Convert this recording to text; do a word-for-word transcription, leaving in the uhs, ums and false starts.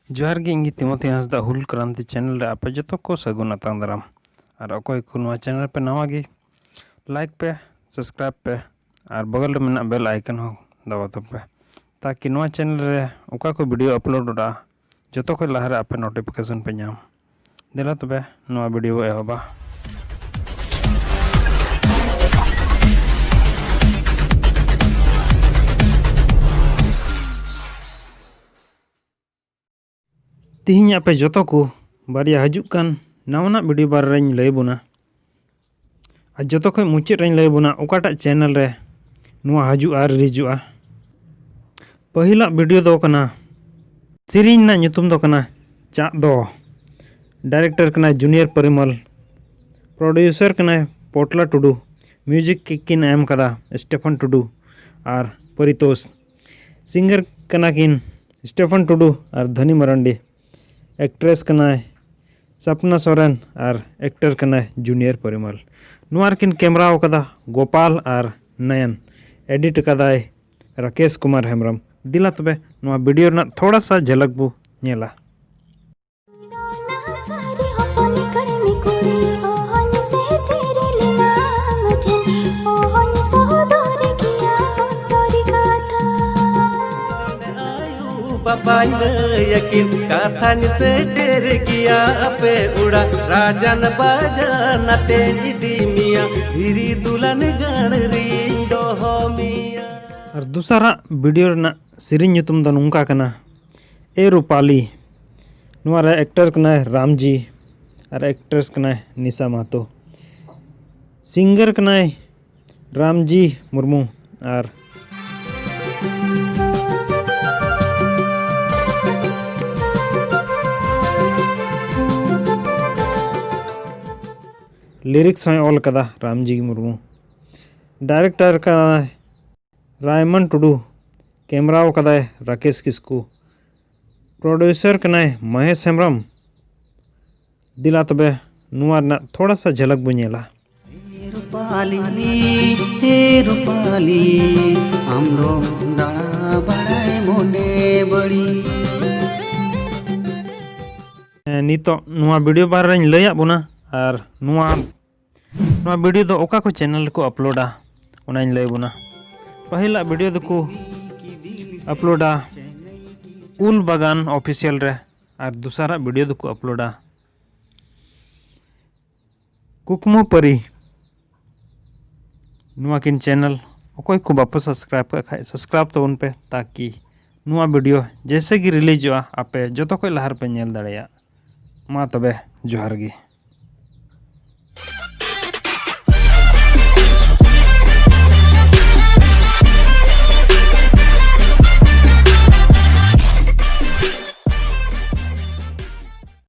ᱡᱚᱦᱟᱨ ᱜᱮ, ᱤᱧ ᱜᱮ ᱛᱤᱢᱳᱛᱷᱤ ᱦᱟᱸᱥᱫᱟ, ᱦᱩᱞ ᱠᱨᱟᱱᱛᱤ ᱪᱮᱱᱮᱞ ᱨᱮ ᱟᱯᱮ ᱡᱚᱛᱚ ᱠᱚ ᱥᱟᱹᱜᱩᱱ ᱟᱛᱟᱝ ᱫᱟᱨᱟᱢ᱾ ᱟᱨ ᱚᱠᱚᱭ ᱠᱚ ᱱᱚᱣᱟ ᱪᱮᱱᱮᱞ ᱯᱮ ᱱᱟᱣᱟ ᱜᱮ, ᱞᱟᱭᱤᱠ ᱯᱮ, ᱥᱟᱵᱥᱠᱨᱟᱭᱤᱵ ᱯᱮ ᱟᱨ ᱵᱚᱜᱚᱞ ᱨᱮ ᱢᱮᱱᱟᱜ ᱵᱮᱞ ᱟᱭᱠᱚᱱ ᱦᱚᱸ ᱫᱟᱵᱟᱣ ᱛᱟᱯᱮ, ᱛᱟᱠᱤ ᱱᱚᱣᱟ ᱪᱮᱱᱮᱞ ᱨᱮ ᱚᱠᱟ ᱠᱚ ᱵᱷᱤᱰᱤᱭᱳ ᱟᱯᱞᱳᱰᱚᱜᱼᱟ, ᱡᱚᱛᱚ ᱠᱷᱚᱱ ᱞᱟᱦᱟᱨᱮ ᱟᱯᱮ ᱱᱳᱴᱤᱯᱷᱤᱠᱮᱥᱚᱱ ᱯᱮ ᱧᱟᱢ᱾ ᱫᱮᱞᱟ ᱛᱚᱵᱮ ᱱᱚᱣᱟ ᱵᱷᱤᱰᱤᱭᱳ ᱵᱚ ᱮᱦᱚᱵᱟ᱾ ᱛᱤᱦᱤᱧ ᱟᱯᱮ ᱡᱚᱛᱚ ᱠᱚ ᱵᱟᱨᱭᱟ ᱦᱤᱡᱩᱜ ᱠᱟᱱ ᱱᱟᱣᱟᱱᱟᱜ ᱵᱷᱤᱰᱤᱭᱳ ᱵᱟᱨᱮ ᱨᱮᱧ ᱞᱟᱹᱭ ᱵᱚᱱᱟ᱾ ᱟᱨ ᱡᱚᱛᱚ ᱠᱷᱚᱱ ᱢᱩᱪᱟᱹᱫ ᱨᱮᱧ ᱞᱟᱹᱭ ᱵᱚᱱᱟ ᱚᱠᱟᱴᱟᱜ ᱪᱮᱱᱮᱞ ᱨᱮ ᱱᱚᱣᱟ ᱦᱤᱡᱩᱜᱼᱟ, ᱨᱤᱞᱤᱡᱚᱜᱼᱟ᱾ ᱯᱟᱹᱦᱤᱞᱟᱜ ᱵᱷᱤᱰᱤᱭᱳ ᱫᱚ ᱠᱟᱱᱟ, ᱥᱮᱨᱮᱧ ᱨᱮᱱᱟᱜ ᱧᱩᱛᱩᱢ ᱫᱚ ᱠᱟᱱᱟ ᱪᱟᱜ ᱫᱚ᱾ ᱰᱟᱭᱨᱮᱠᱴᱚᱨ ᱠᱟᱱᱟᱭ ᱡᱩᱱᱤᱭᱚᱨ ᱯᱚᱨᱤᱢᱚᱞ, ᱯᱨᱚᱰᱭᱩᱥᱟᱨ ᱠᱟᱱᱟᱭ ᱯᱚᱴᱞᱟ ᱴᱩᱰᱩ, ᱢᱤᱭᱩᱡᱤᱠ ᱠᱤᱱ ᱮᱢ ᱠᱟᱫᱟ ᱥᱴᱮᱯᱷᱟᱱ ᱴᱩᱰᱩ ᱟᱨ ᱯᱚᱨᱤᱛᱳᱥ᱾ ᱥᱤᱝᱜᱟᱨ ᱠᱟᱱᱟ ᱠᱤᱱ ᱥᱴᱮᱯᱷᱟᱱ ᱴᱩᱰᱩ ᱟᱨ ᱫᱷᱟᱹᱱᱤ ᱢᱟᱨᱟᱱᱰᱤ᱾ ᱮᱠᱴᱨᱮᱥ ᱠᱟᱱᱟᱭ ᱥᱟᱯᱱᱟ ᱥᱚᱨᱮᱱ ᱟᱨ ᱮᱠᱴᱚᱨ ᱠᱟᱱᱟᱭ ᱡᱩᱱᱤᱭᱚᱨ ᱯᱚᱨᱤᱢᱚᱞ᱾ ᱱᱚᱣᱟ ᱨᱮᱠᱤᱱ ᱠᱮᱢᱨᱟᱣ ᱠᱟᱫᱟ ᱜᱳᱯᱟᱞ ᱟᱨ ᱱᱚᱭᱚᱱ᱾ ᱮᱰᱤᱴ ᱠᱟᱫᱟᱭ ᱨᱟᱠᱮᱥ ᱠᱩᱢᱟᱨ ᱦᱮᱢᱵᱨᱚᱢ᱾ ᱫᱮᱞᱟ ᱛᱚᱵᱮ ᱱᱚᱣᱟ ᱵᱷᱤᱰᱤᱭᱳ ᱨᱮᱱᱟᱜ ᱛᱷᱚᱲᱟ ᱥᱟ ᱡᱷᱟᱞᱟᱠ ᱵᱚ ᱧᱮᱞᱟ᱾ ᱵᱟᱵᱟᱧ ᱞᱟᱹᱭ ᱟᱹᱠᱤᱱ ᱠᱟᱛᱷᱟᱧ ᱥᱮᱴᱮᱨ ᱜᱮᱭᱟ ᱟᱯᱮ ᱚᱲᱟᱜ᱾ ᱨᱟᱡᱟᱱ ᱵᱟᱡᱟᱱ ᱟᱛᱮ ᱤᱫᱤ ᱢᱮᱭᱟ, ᱫᱷᱤᱨᱤ ᱫᱩᱞᱟᱱ ᱜᱟᱲ ᱨᱤᱧ ᱫᱚᱦᱚ ᱢᱮᱭᱟ᱾ ᱟᱨ ᱫᱚᱥᱟᱨᱟᱜ ᱵᱷᱤᱰᱤᱭᱳ ᱨᱮᱱᱟᱜ ᱥᱮᱨᱮᱧ ᱧᱩᱛᱩᱢ ᱫᱚ ᱱᱚᱝᱠᱟ ᱠᱟᱱᱟ, ᱮ ᱨᱩᱯᱟᱞᱤ᱾ ᱱᱚᱣᱟ ᱨᱮ ᱮᱠᱴᱚᱨ ᱠᱟᱱᱟᱭ ᱨᱟᱢᱡᱤ ᱟᱨ ᱮᱠᱴᱨᱮᱥ ᱠᱟᱱᱟᱭ ᱱᱤᱥᱟ ᱢᱟᱦᱟᱛᱚ᱾ ᱥᱤᱝᱜᱟᱨ ᱠᱟᱱᱟᱭ ᱨᱟᱢᱡᱤ ᱢᱩᱨᱢᱩ ᱟᱨ ᱞᱤᱨᱤᱠᱥ ᱦᱚᱸᱭ ᱚᱞ ᱠᱟᱫᱟ ᱨᱟᱢᱡᱤ ᱢᱩᱨᱢᱩ᱾ ᱰᱟᱭᱨᱮᱠᱴᱚᱨ ᱠᱟᱱᱟᱭ ᱨᱟᱭᱢᱚᱱ ᱴᱩᱰᱩ, ᱠᱮᱢᱨᱟᱣ ᱠᱟᱫᱟᱭ ᱨᱟᱠᱮᱥ ᱠᱤᱥᱠᱩ, ᱯᱨᱚᱰᱭᱩᱥᱟᱨ ᱠᱟᱱᱟᱭ ᱢᱚᱦᱮᱥ ᱦᱮᱢᱵᱨᱚᱢ᱾ ᱫᱮᱞᱟ ᱛᱚᱵᱮ ᱱᱚᱣᱟ ᱨᱮᱱᱟᱜ ᱛᱷᱚᱲᱟ ᱥᱟ ᱡᱷᱟᱞᱟᱠ ᱵᱚ ᱧᱮᱞᱟ᱾ ᱦᱮ ᱨᱩᱯᱟᱞᱤ, ᱦᱮ ᱨᱩᱯᱟᱞᱤ, ᱟᱢ ᱫᱚᱢ ᱫᱟᱬᱟ ᱵᱟᱲᱟᱭ ᱢᱚᱱᱮ ᱵᱟᱹᱲᱤ᱾ ᱱᱤᱛᱚᱜ ᱱᱚᱣᱟ ᱵᱷᱤᱰᱤᱭᱳ ᱵᱟᱨᱮ ᱨᱮᱧ ᱞᱟᱹᱭᱟᱫ ᱵᱚᱱᱟ, ᱟᱨ ᱱᱚᱣᱟ ᱱᱚᱣᱟ ᱵᱷᱤᱰᱤᱭᱳ ᱫᱚ ᱚᱠᱟ ᱠᱚ ᱪᱮᱱᱮᱞ ᱨᱮᱠᱚ ᱟᱯᱞᱳᱰᱟ, ᱚᱱᱟᱧ ᱞᱟᱹᱭ ᱵᱚᱱᱟ᱾ ᱯᱟᱹᱦᱤᱞᱟᱜ ᱵᱷᱤᱰᱤᱭᱳ ᱫᱚᱠᱚ ᱟᱯᱞᱳᱰᱟ ᱩᱞ ᱵᱟᱜᱟᱱ ᱚᱯᱷᱤᱥᱤᱭᱟᱞ ᱨᱮ, ᱟᱨ ᱫᱚᱥᱟᱨᱟᱜ ᱵᱷᱤᱰᱤᱭᱳ ᱫᱚᱠᱚ ᱟᱯᱞᱳᱰᱟ ᱠᱩᱠᱢᱩ ᱯᱟᱹᱨᱤ᱾ ᱱᱚᱣᱟ ᱠᱤᱱ ᱪᱮᱱᱮᱞ ᱚᱠᱚᱭ ᱠᱚ ᱵᱟᱯᱮ ᱥᱟᱵᱥᱠᱨᱟᱭᱤᱵ ᱠᱟᱜ ᱠᱷᱟᱡ, ᱥᱟᱵᱥᱠᱨᱟᱭᱤᱵ ᱛᱟᱵᱚᱱ ᱯᱮ, ᱛᱟᱠᱤ ᱱᱚᱣᱟ ᱵᱷᱤᱰᱤᱭᱳ ᱡᱮᱭᱥᱮ ᱜᱮ ᱨᱤᱞᱤᱡᱚᱜᱼᱟ, ᱟᱯᱮ ᱡᱚᱛᱚ ᱠᱷᱚᱡ ᱞᱟᱦᱟ ᱨᱮᱯᱮ ᱧᱮᱞ ᱫᱟᱲᱮᱭᱟᱜ᱾ ᱢᱟ ᱛᱚᱵᱮ, ᱡᱚᱦᱟᱨ ᱜᱮ᱾